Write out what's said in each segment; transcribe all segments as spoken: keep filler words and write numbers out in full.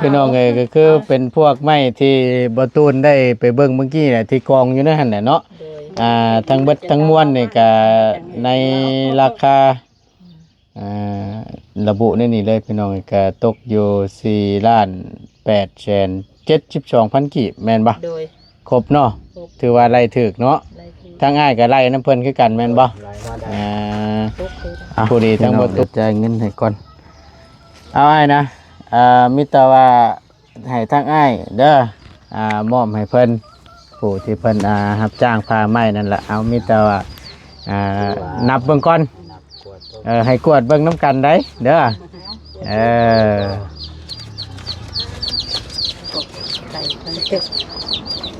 พี่น้องเอ้ย ก็คือเป็นพวกไม้ที่บ่าวตูนได้ไปเบิ่งเมื่อกี้แหละ ที่กองอยู่ในหั่นแหละเนาะ โดย อ่า ทั้งเบิดทั้งมวลนี่ก็ในราคา อ่า ระบุในนี้เลยพี่น้อง ก็ตกอยู่สี่ล้านแปดแสนเจ็ดสิบสองพันกีบ แม่นบ่ โดย ครบเนาะ ครบ ถือว่าไล่ถูกเนาะ ไล่ถูก ทางอ้ายก็ไล่นำเพิ่นคือกันแม่นบ่ ไล่มาได้ อ่า ครบเลย อ่ะ ผู้ดีทั้งบ่ พี่น้อง ตก เดี๋ยวจ่ายเงินให้ก่อน เอาอ้ายนะ อ่า มีแต่ว่าให้ทางอ้ายเด้อ อ่า มอบให้เพิ่น ผู้ที่เพิ่น อ่า รับจ้างผ่าไม้นั่นแหละ เอา มีแต่ว่า อ่า นับเบิ่งก่อน เออ ให้กวดเบิ่งนำกันได้เด้อ เออ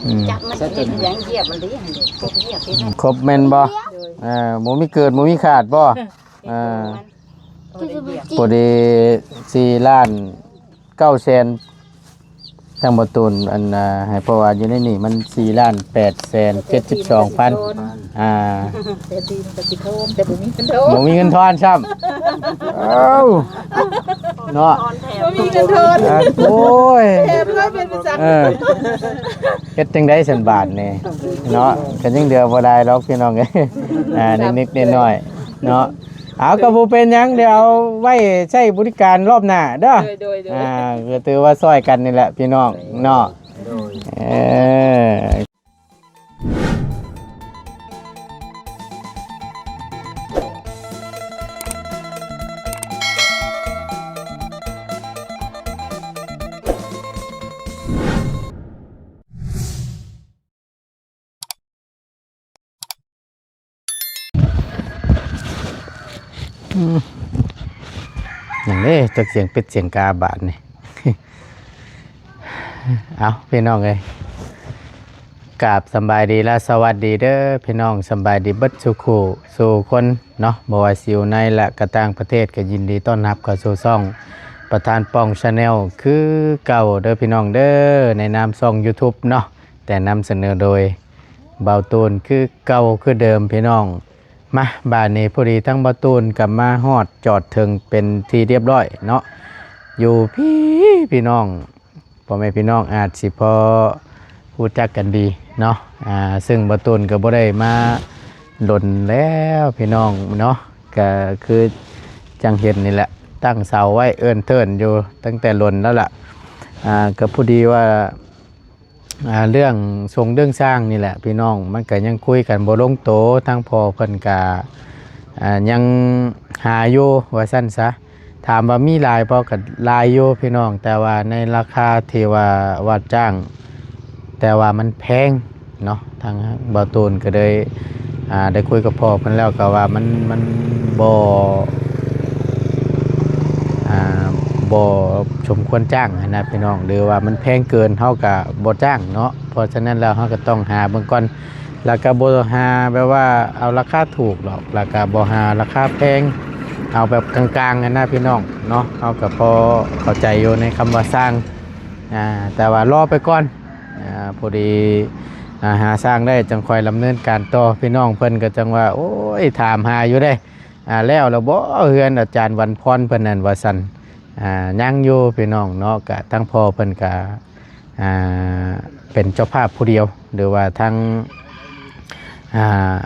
อืม จับมันเห็นยังเหยียบมันดิ เหยียบที่นั่น ครบแม่นบ่ โดย เออ บ่มีเกิน บ่มีขาดบ่ เออ พอได้เหยียบ พอดีสี่ล้านเก้าแสน ทางบ่าวตูน อัน อ่า ให้ เพราะว่าอยู่ในนี่มันสี่ล้านแปดแสนเจ็ดสิบสองพัน อ่า แต่ดีมันก็สิโทม แต่บ่มีเงินโทม บ่มีเงินทอนซ้ำ เอ้า เนาะ บ่มีเงินโทม อ่า โอ้ย แถมเลยเป็นบริษัท เออ เฮ็ดจังได๋ซั่นบาดนี่ เนาะ ก็ยังเหลือบ่ได้ดอกพี่น้องเอ้ย อ่า นิดๆหน่อยๆเนาะ เอา ก็บ่เป็นหยัง เดี๋ยวเอาไว้ใช้บริการรอบหน้าเด้อ โดย โดย โดย อ่า ก็ถือว่าซ่อยกันนี่แหละพี่น้องเนาะ โดย เออ อืม อย่างนี้จักเสียงเป็ดเสียงกาบาดนี่ เอาพี่น้องเอ้ย กราบสำบายดีและสวัสดีเด้อพี่น้อง สำบายดีเบิดสู่คู่สู่คนเนาะ บ่ว่าสิอยู่ในและก็ต่างประเทศ ก็ยินดีต้อนรับเข้าสู่ช่องประธานป้อง Channel คือเก่าเด้อพี่น้องเด้อ ในนามช่อง YouTube เนาะ แต่นำเสนอโดยบ่าวตูนคือเก่าคือเดิมพี่น้อง มา บาดนี้พอดีทั้งบ่าวตูนก็มาฮอดจอดถึงเป็นที่เรียบร้อยเนาะ อยู่พี้พี่น้อง พ่อแม่พี่น้องอาจสิพอรู้จักกันดีเนาะ อ่า ซึ่งบ่าวตูนก็บ่ได้มาดนแล้วพี่น้องเนาะ ก็คือจั่งเห็นนี่แหละ ตั้งเสาไว้เอิ้นเทิ่นอยู่ตั้งแต่ดนแล้วล่ะ อ่า ก็พอดีว่า อ่า เรื่องซงเรื่องซางนี่แหละพี่น้อง มันก็ยังคุยกันบ่ลงโต ทางพ่อเพิ่นก็ อ่า ยังหาอยู่ว่าซั่นซะ ถามว่ามีหลายบ่ ก็หลายอยู่พี่น้อง แต่ว่าในราคาที่ว่าว่าจ้าง แต่ว่ามันแพงเนาะ ทางบ่าวตูนก็เลย อ่า ได้คุยกับพ่อเพิ่นแล้วก็ว่ามัน มันบ่ อ่า บ่สมควรจ้างหั้นนะพี่น้อง หรือว่ามันแพงเกิน เฮาก็บ่จ้างเนาะ เพราะฉะนั้นแล้วเฮาก็ต้องหาเบิ่งก่อน แล้วก็บ่หาแบบว่าเอาราคาถูกดอก แล้วก็บ่หาราคาแพง เอาแบบกลางๆหั้นนะพี่น้องเนาะ เฮาก็พอเข้าใจอยู่ในคำว่าซ่าง อ่า แต่ว่ารอไปก่อน อ่า พอดี อ่า หาซ่างได้จั่งค่อยดำเนินการต่อ พี่น้องเพิ่นก็จั่งว่า โอ้ย ถามหาอยู่เด้ อ่า แล้วล่ะบ่เฮือนอาจารย์วันพรเพิ่นนั่นว่าซั่น อ่า ยังอยู่พี่น้องเนาะ ก็ทั้งพ่อเพิ่นก็ อ่า เป็นเจ้าภาพผู้เดียว หรือว่าทั้ง อ่า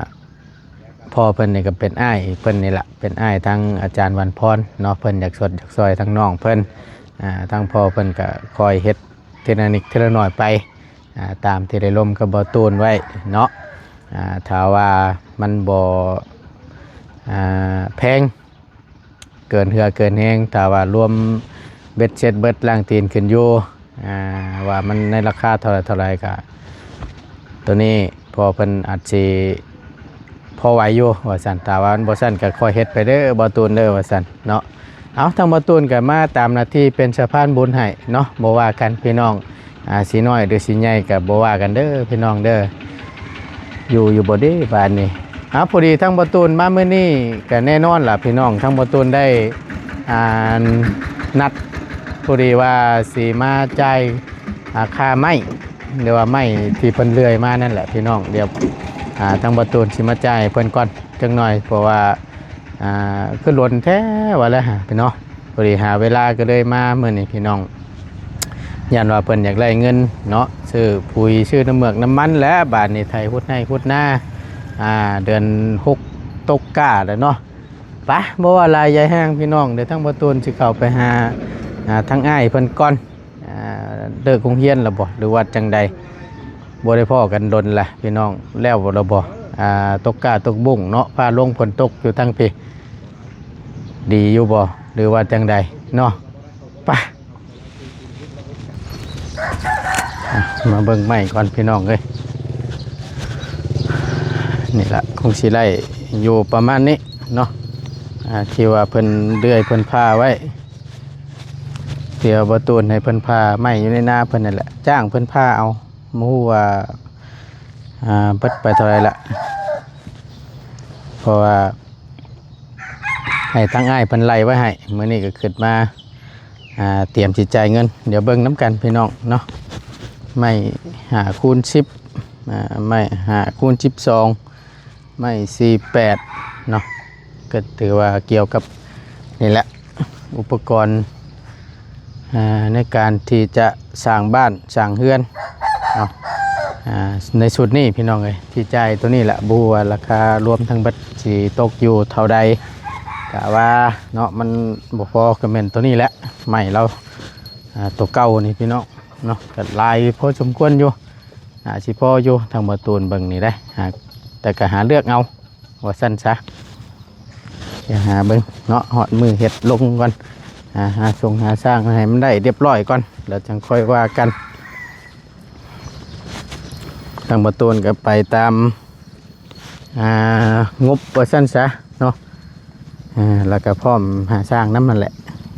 พ่อเพิ่นนี่ก็เป็นอ้ายเพิ่นนี่ล่ะ เป็นอ้ายทั้งอาจารย์วันพรเนาะ เพิ่นอยากสดอยากซอยทั้งน้องเพิ่น อ่า ทั้งพ่อเพิ่นก็คอยเฮ็ดทีละนิดทีละหน่อยไป อ่า ตามที่ได้ร่วมกับบ่าวตูนไว้เนาะ อ่า ถ้าว่ามันบ่ อ่า แพงเกินเฮือเกินแฮง ถ้าว่ารวมเบ็ดเสร็จเบิดล่างตีนขึ้นอยู่ อ่า ว่ามันในราคาเท่าไหร่เท่าไหร่ก็ ตัวนี้พ่อเพิ่นอาจสิพอไหวอยู่ว่าซั่น ถ้าว่ามันบ่ซั่นก็ค่อยเฮ็ดไปเด้อบ่าวตูนเด้อว่าซั่นเนาะ เอา ทางบ่าวตูนก็มาตามหน้าที่เป็นสะพานบุญให้เนาะ บ่ว่ากันพี่น้อง อ่า สิน้อยหรือสิใหญ่ก็บ่ว่ากันเด้อพี่น้องเด้อ อยู่ อยู่บ่เด้บ้านนี้ เอา พอดีทางบ่าวตูนมามื้อนี้ก็แน่นอนล่ะพี่น้อง ทางบ่าวตูนได้ อ่า นัด พอดีว่าสิมาจ่าย อ่า ค่าไม้ หรือว่าไม้ที่เพิ่นเลื่อยมานั่นแหละพี่น้อง เดี๋ยว อ่า ทางบ่าวตูนสิมาจ่ายเพิ่นก่อนจักหน่อย เพราะว่า อ่า คือหล่นแท้ว่าแล้วฮะพี่น้อง พอดีหาเวลาก็เลยมามื้อนี้พี่น้อง ย่านว่าเพิ่นอยากได้เงินเนาะ ซื้อปุ๋ย ซื้อน้ำเมือกน้ำมันแหละ บาดนี้ไถฮุดไฮ่ฮุดนา อ่า เดือนหกตกกล้าแล้วเนาะ ไป บ่ว่าหลายยายแฮงพี่น้อง เดี๋ยวทางบ่ตูนสิเข้าไปหา อ่า ทางอ้ายเพิ่นก่อน อ่า เลิกโรงเรียนแล้วบ่ หรือว่าจั่งใด บ่ได้พ้อกันดนละพี่น้อง แล้วบ่ละบ่ อ่า ตกกล้าตกบุ้งเนาะ ฟ้าลงฝนตกอยู่ทางพี้ ดีอยู่บ่ หรือว่าจั่งใดเนาะ ไป อ่ะ มาเบิ่งไม้ก่อนพี่น้องเอ้ย นี่ละ คงสิไล่อยู่ประมาณนี้เนาะ อ่า ที่ว่าเพิ่นเลื่อยเพิ่นผ่าไว้ เดี๋ยวบ่ตูนให้เพิ่นผ่าไม้อยู่ในนาเพิ่นนั่นแหละ จ้างเพิ่นผ่าเอา บ่ฮู้ว่า อ่า เบิดไปเท่าไหร่ละ เพราะว่า ให้ทางอ้ายเพิ่นไล่ไว้ให้ มื้อนี้ก็คิดมา อ่า เตรียมสิจ่ายเงิน เดี๋ยวเบิ่งนำกันพี่น้องเนาะ ไม้ห้าคูณสิบ อ่า ไม้ห้าคูณสิบสอง ไม้สี่แปดเนาะ ก็ถือว่าเกี่ยวกับนี่แหละ อุปกรณ์ อ่า ในการที่จะสร้างบ้านสร้างเฮือนเนาะ อ่า ในชุดนี้พี่น้องเอ้ย ที่จ่ายตัวนี้แหละ บ่ฮู้ว่าราคารวมทั้งเบิดสิตกอยู่เท่าใด กะว่าเนาะ มันบ่พอก็แม่นตัวนี้แหละ ไม้เรา อ่า ตัวเก่านี่พี่น้องเนาะ ก็หลายพอสมควรอยู่ อ่า สิพออยู่ ทางบ่ตูนเบิ่งนี่ได้ หา แต่ก็หาเลือกเอา ว่าซั่นซะ เดี๋ยวหาเบิ่งเนาะ ฮอดมื้อเฮ็ดลงก่อน หา หาส่งหาสร้างให้มันได้เรียบร้อยก่อน แล้วจั่งค่อยว่ากัน ทางบ่ตูนก็ไปตาม อ่า งบว่าซั่นซะเนาะ อ่า แล้วก็พร้อมหาสร้างนำนั่นแหละ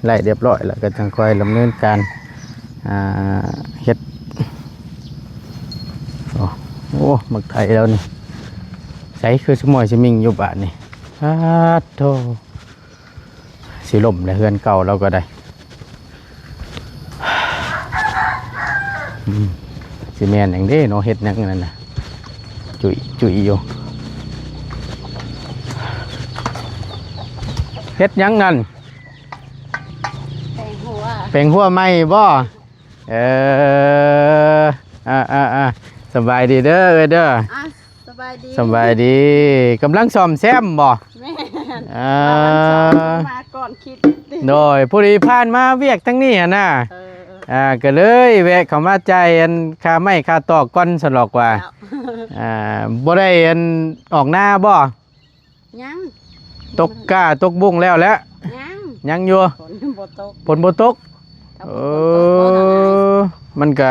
ได้เรียบร้อยแล้วก็จั่งค่อยดำเนินการ อ่า เฮ็ด โอ้ โอ้ หมากไถแล้วนี่ ไสคือสมอยสมิงอยู่บาดนี่ ปาดโธ่ สิล่มแล้วเฮือนเก่าเราก็ได้ อืม สิแม่นหยังเด้เนาะ เฮ็ดหยังนั่นน่ะ จุยจุยอยู่ เฮ็ดหยังนั่น แปลงหัว แปลงหัวใหม่บ่ เออ อ่า อ่า อ่า สบายดีเด้อ เอ้ยเด้อ อ่ะ สบายดี สบายดี กำลังซ่อมแซมบ่ แม่น อ่า มาก่อนคิด โดย พอดีผ่านมาเวียกทางนี้หั่นน่ะ เออ อ่า ก็เลยแวะเข้ามาจ่ายอันค่าไม้ค่าตอกก่อนซั่นดอกว่า ครับ อ่า บ่ได้อันออกนาบ่ ยัง ตกกล้าตกบุ้งแล้วแหละ ยัง ยังอยู่ ฝนบ่ตก ฝนบ่ตก ถ้าฝนบ่ตก เออ บ่เท่าไหร่ มันก็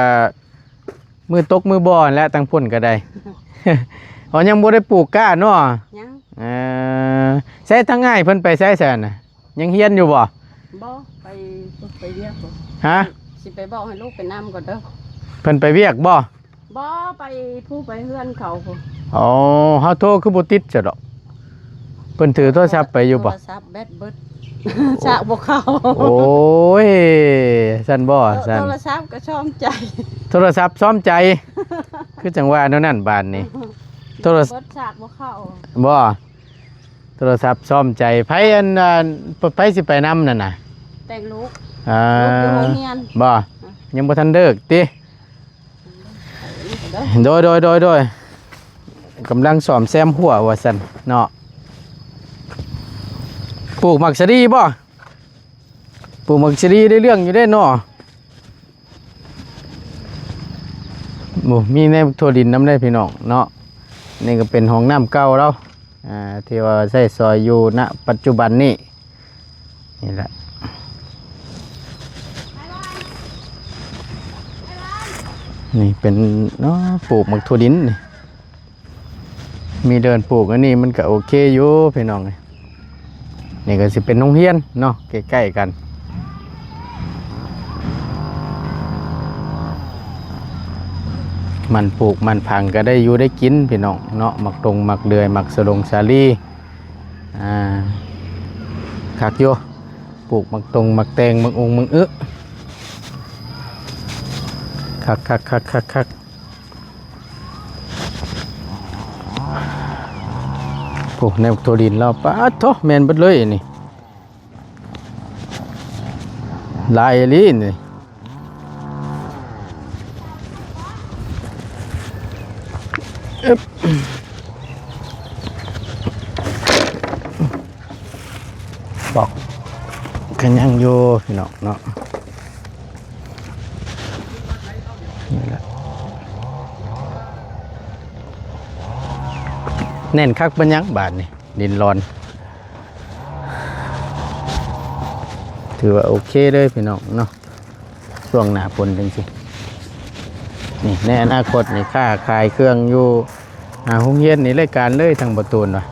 มือตกมือบอหั่นแหละ ทางพุ่นก็ได้ อ๋อ ยังบ่ได้ปลูกกล้าเนาะ ยัง เออ ใส่ทางอ้ายเพิ่นไปใส่ซั่นน่ะ ยังเฮียนอยู่บ่ บ่ ไป ไปเวียกบ่ ฮะ สิไปบอกให้ลูกไปนำก่อนเด้อ เพิ่นไปเวียกบ่ บ่ ไปผู้ไปเฮือนเขาพุ้น อ๋อ เฮาโทรคือบ่ติดซะดอก เพิ่นถือโทรศัพท์ไปอยู่บ่ โทรศัพท์แบตเบิด สากบ่เข้า โอ้ย ซั่นบ่ เออ ซั่น โทรศัพท์ก็ซ่อมใจ โทรศัพท์ซ่อมใจ คือจั่งว่าแนวนั้นบาดนี้ โทรศัพท์ เบิด สากบ่เข้า บ่ โทรศัพท์ซ่อมใจ ไผอัน อ่า ไผสิไปนำนั่นน่ะ แต่งลูก อ่า ลูกอยู่โรงเรียน บ่ อ่ะ ยังบ่ทันเลิกติ โดย โดย โดย โดย กำลังซ่อมแซมหัวว่าซั่นเนาะ ปลูกหมากสะหลีบ่ ปลูกหมากสะหลีได้เรื่องอยู่เด้เนาะ โอ้ มีแนวทั่วดินนำได้พี่น้องเนาะ นี่ก็เป็นห้องน้ำเก่าเรา อ่า ที่ว่าใช้สอยอยู่ ณ ปัจจุบันนี้ นี่แหละ นี่เป็น เนาะ ปลูกหมากถั่วดินนี่ มีเดินปลูกอันนี้มันก็โอเคอยู่พี่น้องเอ้ย นี่ก็สิเป็นโรงเรียนเนาะ ใกล้ๆกัน มันปลูกมันผังก็ได้อยู่ได้กินพี่น้องเนาะ หมากตงหมากเดือย หมากสะลงสาลี อ่า คักอยู่ ปลูกหมากตงหมากแตง หมากองหมากอึ คักคักคักคักคัก โอ้ แนวโทรดินเรา ปาดโธ่ แม่นเบิดเลยอันนี้ หลายอีหลีนี่ อึ๊บ บอกกันยังอยู่พี่น้องเนาะ นี่แหละ แน่นคักเป็นหยังบาดนี่ ดินร้อน ถือว่าโอเคเลยพี่น้องเนาะ ช่วงหน้าฝนจังซี่ นี่ในอนาคตนี่ค้าขายเครื่องอยู่ อ่า โรงเรียนนี่เลยการเลยทางประตูนว่ะ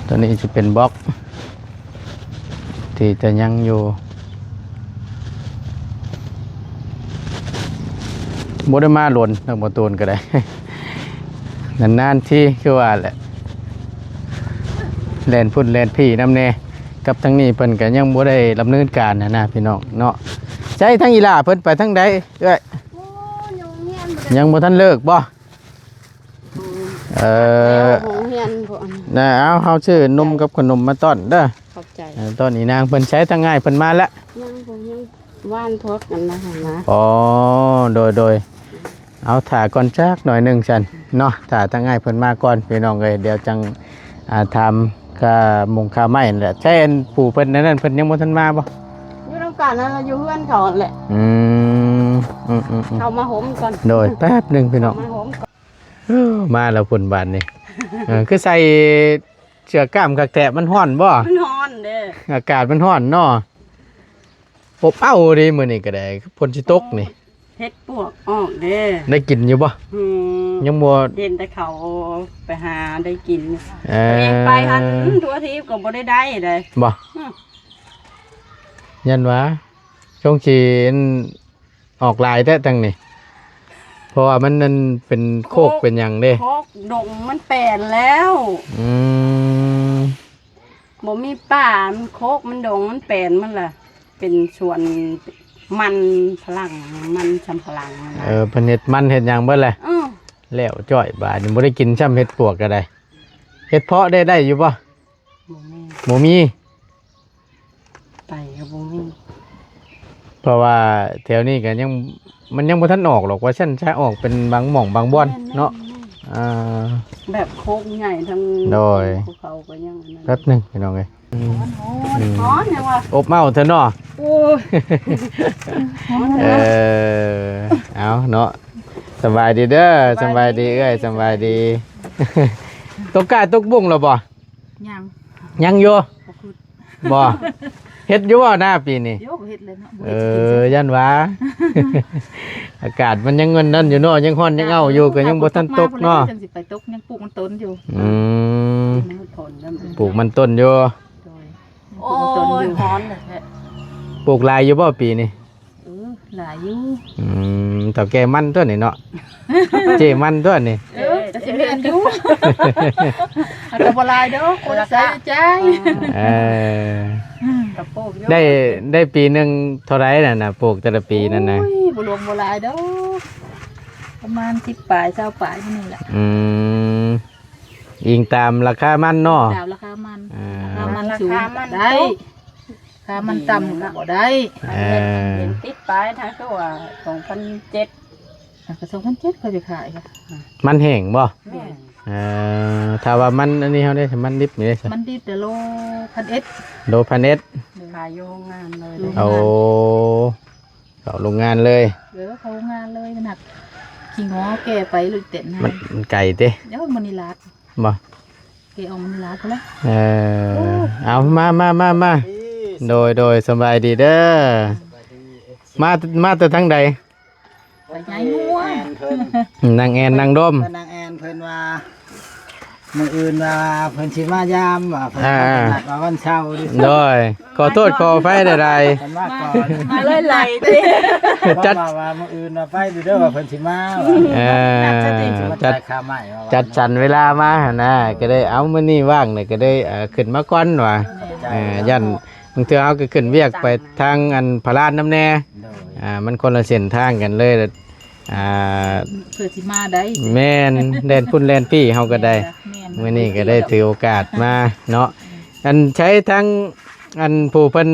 ตัวนี้จะเป็นบล็อก ที่จะยังอยู่ บ่ได้มาหลนทางประตูนก็ได้ นานๆที่คือว่าแหละ แล่นพุ่นแล่นพี่นำแน่ กับทางนี้เพิ่นก็ยังบ่ได้ดำเนินการนะนะพี่น้องเนาะ ใช่ทางอีหล่าเพิ่นไปทางใดเอ้ย โอ้ย ยังบ่ทันเลิกบ่ เออ แล้วโรงเรียนพวกนั้น นะ เอา เฮาซื้อนมกับขนมมาต้อนเด้อ ขอบใจ เออ ต้อนอีนางเพิ่น ใช้ทางง่ายเพิ่นมาแล้ว ยังบ่ยังว่านพวกกันนะหั่นนะ อ๋อ โดย โดย เอาถ่าก่อนจักหน่อยหนึ่งซั่นเนาะ ถ่าทางง่ายเพิ่นมาก่อน พี่น้องเอ้ย เดี๋ยวจัง อ่า ถามค่ามุงค่าไม้นั่นแหละ ใช่อันปู่เพิ่นนั่น เพิ่นยังบ่ทันมาบ่ อยู่นำกันนั่นล่ะ อยู่เฮือนเขาหั่นแหละ อืม อืม อืม อืม เข้ามาโฮมก่อน โดย แป๊บหนึ่งพี่น้อง เข้ามาโฮมก่อน เอ้อ มาแล้วพุ่นบาดนี่ เออ คือใส่เสื้อกล้ามคักแท้ มันฮ้อนบ่ มันฮ้อนเด้ อากาศมันฮ้อนเนาะ อบอ้าวเด้มื้อนี้ก็ได้ ฝนสิตกนี่ เห็ดปวกออกเด้ ได้กินอยู่บ่ อืม ยังบ่ เห็นแต่เขาไปหาได้กิน เออ เองไปหั่นทั่วทีปก็บ่ได้ได้เลย บ่ อืม ยันว่า ช่วงสิออกหลายแท้ตังนี่ เพราะว่ามันนั่นเป็นโคก โคก เป็นหยังเด้ โคกดงมันแปนแล้ว อืม บ่มีป่า มันโคกมันดงมันแปนมันล่ะ เป็นสวนมันฝรั่ง มันสำปะหลังนั่นล่ะ เออ เพิ่นเฮ็ดมันเฮ็ดหยังเบิดแหละ เออ แล้วจ้อยบาดนี่บ่ได้กินซ้ำเห็ดปวกก็ได้ เห็ดเพาะได้ ได้อยู่บ่ บ่มี บ่มี ไปก็บ่มี เพราะว่าแถวนี้ก็ยัง มันยังบ่ทันออกหรอก ว่าซั่นซะ ออกเป็นบางหม่องบางบ่อน แม่นๆๆ เนาะ อ่า แบบโคกใหญ่ทั้ง โดย ภูเขาก็ยังอันนั้น แป๊บหนึ่งพี่น้องเอ้ย อืม ฮ้อนๆ อืม ฮ้อนยังวะ อบอ้าวเถอะเนาะ โอ้ย ฮ้อน เอ เนาะ อ เอาเนาะ สบายดีเด้อ สบายดี สบายดี เอื้อย สบายดี ตกกล้าตกบุ้งแล้วบ่ ยัง ยังอยู่ บ่คือ บ่ เฮ็ดอยู่บ่นาปีนี้ โยกเฮ็ดเลยเนาะ บ่ เอ เฮ็ดกิน อ ซ้ำ ย่านว่า อากาศมันยังเงินนั่นอยู่เนาะ ยังฮ้อนยังอ้าวอยู่ ก็ยังบ่ทันตกเนาะ จังสิไปตก ยังปลูกมันต้นอยู่ อืม ยังบ่ทันแล้ว ปลูกมันต้นอยู่ โดย โอ้ย ปลูกมันต้นอยู่ ฮ้อนแท้ ปลูกหลายอยู่บ่ปีนี้ เออ หลายอยู่ อืม เฒ่าแก่มันตัวนี้เนาะ เจ้มันตัวนี้ เออ ก็สิแม่นอยู่ อาจจะบ่หลายเด้อ คนใส่ใจ เออ ก็ปลูกอยู่ ได้ ได้ปีหนึ่งเท่าไหร่นั่นน่ะ ปลูกแต่ละปีนั่นน่ะ โอ้ย บ่หลวงบ่หลายเด้อ ประมาณสิบปลาย ซาวปลายเท่านี้แหละ อืม อิงตามราคามันเนาะ ตามราคามัน อ่า ราคามันสูง ราคามัน ได้ ตก ราคามันต่ำก็บ่ได้ เออ เห็นติดป้ายทางเขาว่าสองพันเจ็ด อ่ะ ก็สองพันเจ็ดเขาจะขายค่ะ มันแห้งบ่ แม่น เออ ถ้าว่ามันอันนี้เฮาได้ มันดิบนี่ได้ซะ มันดิบแต่โลพันเอ็ด โลพันเอ็ด ขายอยู่โรงงานเลย โรงงาน โอ้ เข้าโรงงานเลย เออ เข้าโรงงานเลย มันหนัก ขี้งอแก่ไปเลยเต็มนะ มัน มันไกลติ เดี๋ยวมันนี่ลาด บ่ แกะออกมันลาดไปแล้ว เออ เอา มา มา มา มา โดย โดย สบายดีเด้อ มา มาแต่ทางใด ไปไงหัว นางแอนเพิ่น นางแอน นางดม เพิ่น นางแอนเพิ่นว่า มื้ออื่นว่าเพิ่นสิมายาม ว่าเพิ่น อ่า นัดว่าวันเสาร์ดิ โดย ขอโทษขออภัยหลายๆ เพิ่นมาก่อน มาเลยไหลติ จัด ว่า ว่ามื้ออื่นว่าไปอยู่เด้อ ว่าเพิ่นสิมา ว่า เออ จัด จัดสรรเวลามาหั่นนะ ก็ได้ เอา มื้อนี้ว่างเนี่ย ก็ได้ เอ่อ ขึ้นมาก่อนว่า เออ ย่านบางเทื่อเฮาก็ขึ้นเวียกไปทางอันพระลานนำแน่ โดย อ่า มันคนละเส้นทางกันเลย อ่า เพื่อสิมาได้ แม่น แล่นพุ่นแล่นพี่เฮาก็ได้ แม่น มื้อนี้ก็ได้ถือโอกาสมาเนาะ อันใช้ทั้ง อันผู้เพิ่น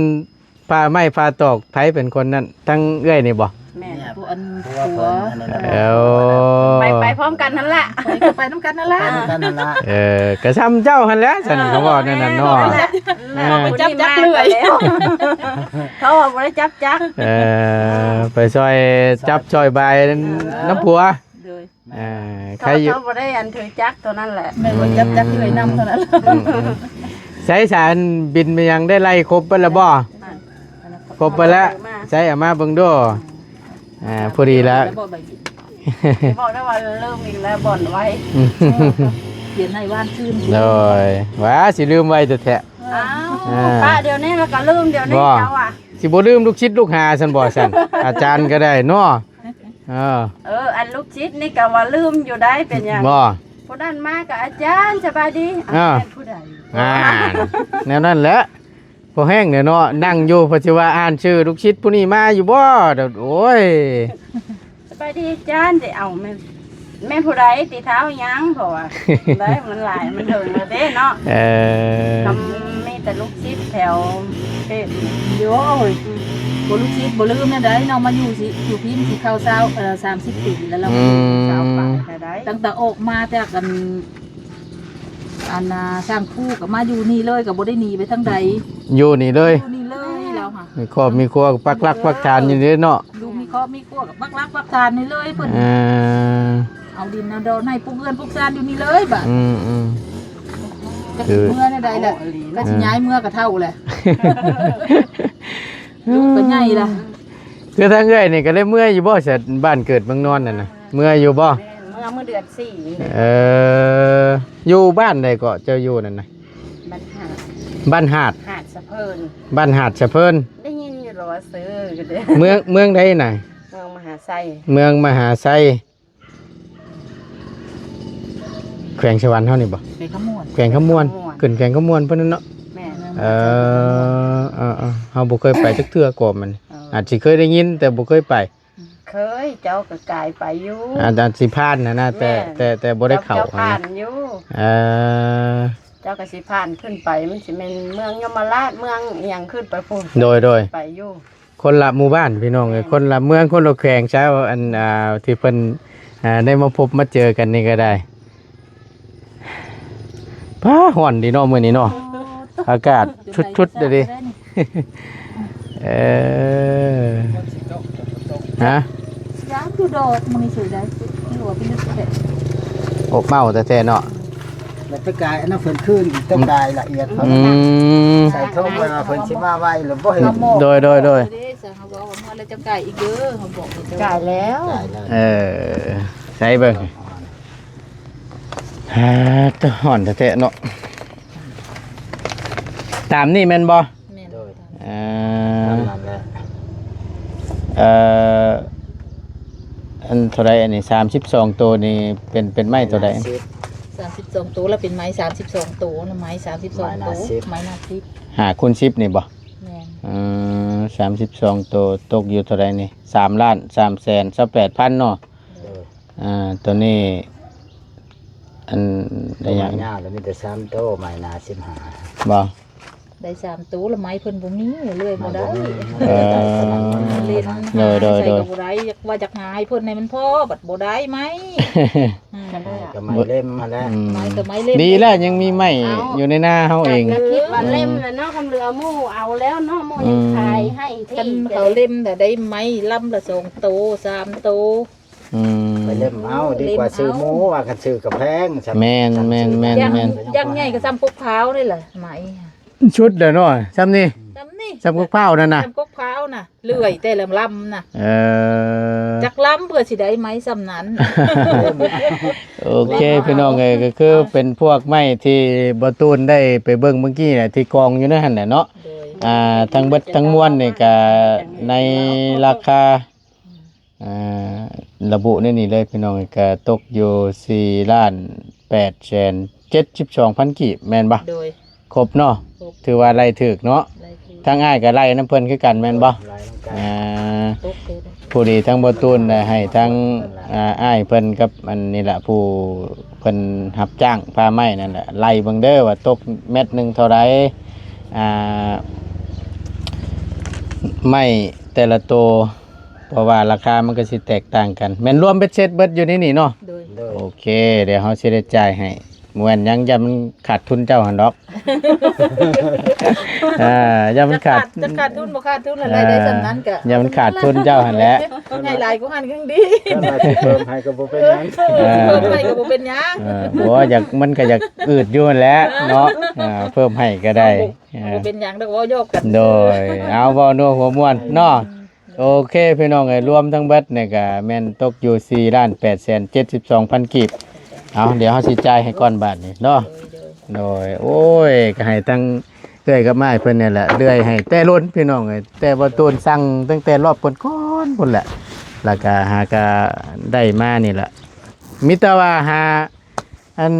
พาไม้พาตอก ไผเป็นคนนั่น ทั้งเอื้อยนี่บ่ แม่น เนี่ย ผู้อัน ผัวเพิ่นอันนั้นน่ะ เออ ไปไปพร้อมกันนั่นแหละ ไปก็ไปน้ำกันนั่นละ ไปนำกันนั่นละ เออก็ซ้ำเจ้าหั่นแหละฉันก็เว้าแนวนั้นเนาะ เออ จับจักเรื่อย เขาว่าบ่ได้จับจัก เออไปซอยจับซอยบายน้ำผัว โดย เออใค เขา รอยู่ เขาบ่ได้อันถือจักตัวนั่นแหละ แม่นว่าจับจักเรื่อยนำเท่านั้น อืมอืมใช้สารบินไปยังได้ไล่ครบไปแล้วบ่ครบไปแล้วใช้เอามาเบิ่งดูอ่าพอดีแล้ว บอกใบบิน บอกได้ว่าเริ่มอีกแล้วบ่อนไว้ เขียนให้ว่านชื่น โดยว่าสิลืมไว้แท้ อ้าว อ่า ป้าเดี๋ยวนี้แล้วก็ลืมเดี๋ยวนี้ บ่ เจ้าอ่ะ สิบ่ลืมลูกศิษย์ลูกหาซั่นบ่ซั่น อาจารย์ก็ได้เนาะเออ เออ อันลูกศิษย์นี่ก็ว่าลืมอยู่ได้เป็นหยัง บ่ ผู้นั้นมากับอาจารย์สบายดี อ่า เป็นผู้ใด อ่าแนวนั้นแหละพอแห้งเนี่ยเนาะนั่งอยู่เพอสิว่าอ่านชื่อลูกศิษย์ผู้นี้มาอยู่บ่เดี๋ยวโอ้ย สบายดีอาจารย์ได้เอาแม่แม่ผู้ใดตีเท้ายังเพราะว่าได้มันหลายมันเถิงแล้วเด้เนาะ เออ ทำมีแต่ลูกศิษย์แถวเทพ โย้ยบ่ลูกศิษย์บ่ลืมแนวใดเนาะมาอยู่สิอยู่พิมพ์สิเข้าซาวเอ่อสามสิบปีแล้วเรา อืม สาวป่าแต่ได้ ตั้งแต่ออกมาจากกันอันน่ะสร้างคู่ก็มาอยู่นี่เลยก็บ่ได้หนีไปทางใด อยู่นี่เลย อยู่นี่เลยเราค่ะ มีครอบมีครัวปักหลักปักฐานอยู่นี่เนาะ ลูกมีครอบมีครัวกับปักหลักปักฐานนี่เลยเพิ่น อ่า เอาดินเอาดอนให้ปลูกเรือนปลูกซานอยู่นี่เลยบัด อืมอืม จะสิเมื่อแนวใดแหละก็สิย้ายเมื่อกะเฒ่าแหละลูกก็ใหญ่ละ คือทางเอื้อยนี่ก็ได้เมื่ออยู่บ่ซะบ้านเกิดเมืองนอนนั่นน่ะเมื่ออยู่บ่ เมื่อเมื่อเดือนสี่ เอออยู่บ้านใดเกาะเจ้าอยู่นั่นน่ะ บ้านหาด บ้านหาด หาดสะเพิน บ้านหาดสะเพิน ได้ยินอยู่หรอว่าซื้อกันเด้ เมืองเมืองใดน่ะ เมืองมหาไซ เมืองมหาไซแขวงสะหวันเฮานี่บ่ ไปขมวด แขวงคำม่วนขึ้นแขวงคำม่วนเพิ่นนั่นเนาะ แม่น เออเออเออเฮาบ่เคยไปจักเทื่อก่อนมัน เออ อาจสิเคยได้ยินแต่บ่เคยไป เคยเจ้าก็กายไปอยู่ อาจารย์สิผ่านนะนะแต่ แม่ แต่แต่บ่ได้เข้า เจ้าผ่าน นะ อยู่ เออ เจ้าก็สิผ่านขึ้นไปมันสิเป็นเมืองยมราชเมืองอีหยังขึ้นไปพู้น โดยโดย ไปอยู่ คนละหมู่บ้านพี่น้องเอ้ยคนละเมืองคนละแขวงเช้าอันอ่าที่เพิ่นอ่าได้มาพบมาเจอกันนี่ก็ได้ ป้าฮ้อนดีเนาะมื้อนี้เนาะอากาศชุดๆเด้อดิเออฮะ ยามอยู่ดอกมันนี่สวยได้คือว่าเป็นเรื่องแปลก อบเมาแท้ๆเนาะ แล้วไปกายอันนั้นเพิ่นคืนอีกต้องกายละเอียดเขา อืม ใส่ท่อมาเพิ่นสิมาไว้หรือบ่เห็น โดยโดยโดย เด้สั่งเขาบอกว่าเมื่อแล้วจะไก่อีกเด้อเขาบอกว่าจะ กายแล้ว กายแล้ว เออใส่เบิ่งอ่าตะฮ้อนแท้ๆเนาะตามนี่แม่นบ่ แม่น โดย อ่า นั่นนั่นแหละ เอ่ออันเท่าใดอันนี้สามสิบสองตัวนี่เป็นเป็นไม้เท่าใด สิบ สามสิบสองตัวแล้วเป็นไม้สามสิบสองตัวนะไม้สามสิบสองตัวไม้หน้าสิบ ห้าคูณสิบนี่บ่ แม่น อืมสามสิบสองตัวตกอยู่เท่าใดนี่สามล้านสามแสนซาวแปดพันเนาะ โดย อ่าตัวนี้ อันได้หยัง ยาวแล้วมีแต่สามโตไม้หนาสิบห้า บ่ ได้สามตัวละไม้เพิ่นบ่มีเลยบ่ได้ เออ เล่น โดยโดยโดย ใส่ก็บ่ได้อยากว่าอยากหาให้เพิ่นให้มันพอบัดบ่ได้ไม้อืม ก็ไม้เล่มมาแล้ว อืม ไม้ก็ไม้เล่น ดีแล้วยังมีไม้อยู่ในนาเฮาเอง ก็คิดว่าเล่มแล้วเนาะคำเหลือหมู่เอาแล้วเนาะหมู่ยังขายให้ คัน ที่ เขาเล่มน่ะได้ไม้ลำละสองโตสามโต อืม ไปเล่มเอาดีกว่าซื้อหมูว่ากันซื้อกับแพง แม่นแม่นแม่น อย่าง แม่น อย่างใหญ่ก็ซ้ำพวกพร้าวนี่แหละไม้ ชุดเด้อเนาะซ้ำนี่ ซ้ำนี่ ซ้ำกกเผานั่นน่ะ ซ้ำพวกพร้าวน่ะเลื่อยแต่ละลำน่ะ เออ จักลำเพื่อสิได้ไม้ซ้ำนั้น โอเคพี่น้องเอ้ยก็คือเป็นพวกไม้ที่บ่ตูนได้ไปเบิ่งเมื่อกี้น่ะที่กองอยู่ในหั่นน่ะเนาะ โดย อ่าทั้งเบิดทั้งมวลนี่ก็ในราคาอ่าระบุในนี้เลยพี่น้องก็ตกอยู่สี่ล้านแปดแสนเจ็ดสิบสองพันกีบแม่นบ่ โดย ครบเนาะ ครบ ถือว่าไล่ถูกเนาะ ได้คือ ทางอ้ายก็ไล่นำเพิ่นคือกันแม่นบ่ ลายน้ำกัน อ่า ตกเลย ผู้ดีทั้งบ่ตูนได้ให้ทั้งอ่าอ้ายเพิ่นกับอันนี้ล่ะผู้เพิ่นรับจ้างพาไม้นั่นแหละไล่เบิ่งเด้อว่าตกเม็ดหนึ่งเท่าใดอ่าไม้แต่ละโต เพราะว่าราคามันก็สิแตกต่างกัน แม่นรวมเบ็ดเสร็จเบิดอยู่ในนี่เนาะ โดย โดย โอเค เดี๋ยวเฮาสิได้จ่ายให้ บ่แม่นหยัง ย่านมันขาดทุนเจ้าหั่นดอก อ่า ย่านมันขาด จะขาด จะขาดทุนบ่ขาดทุนอะไร อ่า ได้ส่ำนั้นก็ ย่านมันขาดทุนเจ้าหั่นแหละ ให้หลายกว่าหั่นก็ยังดี ถ้าว่าสิเพิ่มให้ก็บ่เป็นหยัง เออ เพิ่มให้ก็บ่เป็นหยัง เออ บ่อยาก มันก็อยากอืดอยู่หั่นแหละเนาะ อ่า เพิ่มให้ก็ได้ บ่เป็นหยังดอก เว้าหยอกกัน โดย เอา เว้านัวหัวม่วนเนาะ โอเค พี่น้องเอ้ย รวมทั้งเบิดเนี่ยก็แม่นตกอยู่ สี่ล้านแปดแสนเจ็ดสิบสองพัน กีบ เอา เดี๋ยวเฮาสิจ่ายให้ก่อนบาทนี่เนาะ โดย โอ้ย ก็ให้ทั้งเอื้อยกับอ้ายเพิ่นนี่แหละ เลื่อยให้แต่ล้นพี่น้องเอ้ย แต่บ่ตูนสั่งตั้งแต่รอบก่อนๆ พุ้นแหละ แล้วก็หาก็ได้มานี่แหละ มีแต่ว่าหาอัน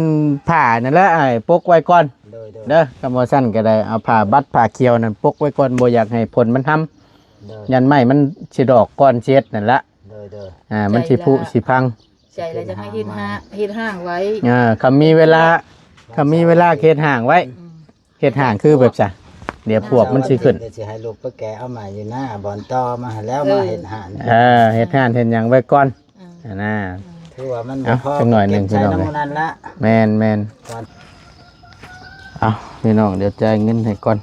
ผ้านั่นแหละ อ้ายปกไว้ก่อน โดย โดย เด้อ คันบ่ซั้นก็ได้ เอาผ้าบัดผ้าเขียวนั่นปกไว้ก่อน บ่อยากให้ฝนมันทำ โดย ย่านไม้มันสิดอกก่อนสิเฮ็ดนั่นละ โดย โดย อ่า มันสิผุสิพัง ใช่แล้วจะให้เฮ็ดห้า เฮ็ดห้างไว้ อ่า คันมีเวลา คันมีเวลาเฮ็ดห้างไว้ อืม เฮ็ดห้างคือแบบซะ เดี๋ยวปวกมันสิขึ้น เดี๋ยวสิให้ลูกไปแกะเอาใหม่อยู่หน้าบ่อนต่อมาแล้วมาเฮ็ดห้าง เออ เฮ็ดห้างเฮ็ดหยังไว้ก่อน อ่า หั่นนะ ถือว่ามัน เอ้า บ่พอ จักหน่อยหนึ่ง เก็บใส่ พี่น้อง น้ำมันละ แม่น แม่น ก่อน เอา พี่น้อง เดี๋ยวจ่ายเงินให้ก่อน